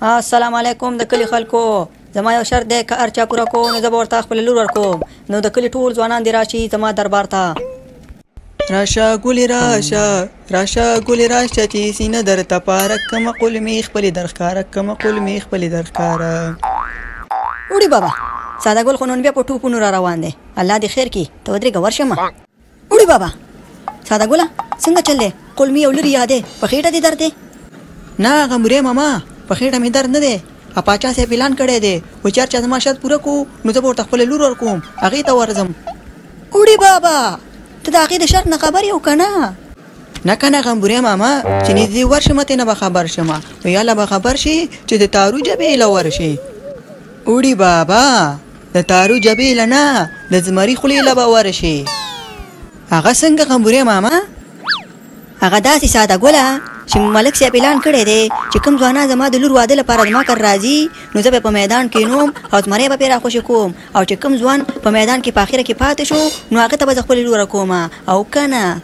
السلام علیکم د کلي خلکو، زما یو شرط دی، که هر چا پوره کو نو زه به ورته خپله لور ورکوم. نو د کلي ټول ځوانان دې راشي زما دربار ته. راشه ګلې راشه، راشه ګلې راشه چې سینه درته پاره کمه، قول مې خپلې در ښکاره کمه، قول مې خپلې در ښکاره. وړي بابا، ساده ګل خو نن بیا په ټوپونو را روان دی، الله دې خیر کړي. ته ودرېږه ورشم. وړي بابا، ساده ګله څنګه چل دی؟ قول مې یو لرې یادی، په خېټه دې درد دی؟ نه غمورې ماما، په خېټه مې درد نه دی. پاچا صاحب اعلان کړی دی، وایي چې هر چا زما شرط پوره کړو نو زه به ورته خپله لور ورکوم، هغې ته ورځم. وړي بابا، ته د هغې د شرط نه خبر یې او که نه؟ نه که نه غمبورې ماما، چې نږدې ورشم ترې نه به خبر شم. وایي هله به خبر شي چې د تارو جبې له ورشي. وړي بابا، د تارو جبې له نه، د زمري خولې له به ورشي. هغه څنګه غمبورې ماما؟ هغه داسې ساده ګله چې ملک صاحب اعلان کړی دی چې کوم ځوانان زما د لور واده لپاره زما کر راځي نو زه به په میدان کښېنوم او زمری به پرې راخوشې کوم، او چې کوم ځوان په میدان کې په اخره کې پاتې شو نو هغه ته به زه خپله لور ورکوم. او که نه؟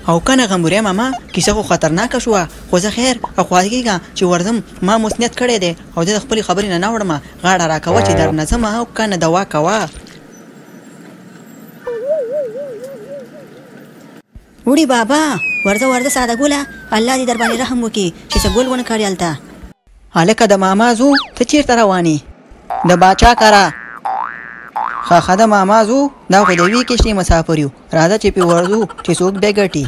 او که نه غمبورې ماما، کیسه خو خطرناکه شوه، خو زه خیر او خواږېږه چې ورځم. ما مسنیت کړی دی او زه د خپلې خبرې نه نه وړم. غاړه راکوه چې درنه ځم، او که نه دوا کوه. وړي بابا، ورځه ورځه ساده ګله، الله دې در باندې رحم وکړي چې څه ګل ونه کړي هلته. هلکه د ماما زو، ته چېرته روان یې؟ د باچا کره. ښه ښه د ماما زو، دا خو د یوې کښتۍ مسافر یو، راځه چې پرې ورځو چې څوک بیا ګټي.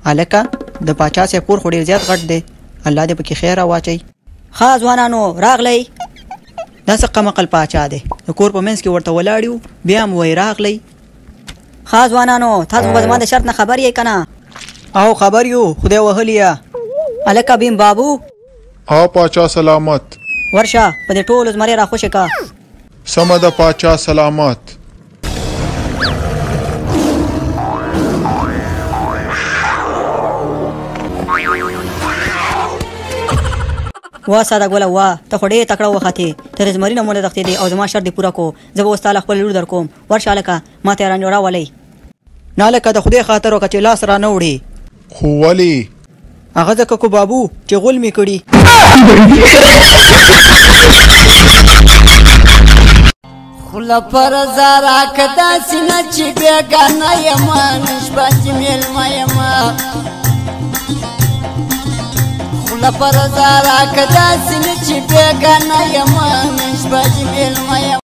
هلکه د پاچا صاحب کور خو ډېر زیات غټ دی، الله دې پکې خیر راواچوي. ښه ځوانانو راغلئ. دا څه قمقل پاچا دی، د کور په منځ کې ورته ولاړ یو، بیا هم وایي راغلئ. ښه ځوانانو، تاسو خو به زما د شرط نه خبر یئ که نه؟ او خبر یو، خدای وهلیه. هلکه بیم بابو. او پاچا سلامت. ورشه په دې ټولو زمری راخوشې که. سمه ده پاچا سلامت. وا ساده ګله وا، ته خو ډېر تکړه وختې، ته د زمري نه مو نه تښتېدې او زما شرط دې پوره کو. زه به اوس تا له خپله لور درکوم. ورشه هلکه، ما ته یې راولئ. نه هلکه د خدای خاطر وکړه چې لاس رانه وړې. خو ولې؟ هغه ځکه کو بابو چې غول مې کړي. خوله پر زارا که داسې نه چې بېګانه یمه، نن شپه چې مېلمه یمه. خوله پر زارا که داسې نه چې بېګانه یمه، نن شپه چې مېلمه یمه.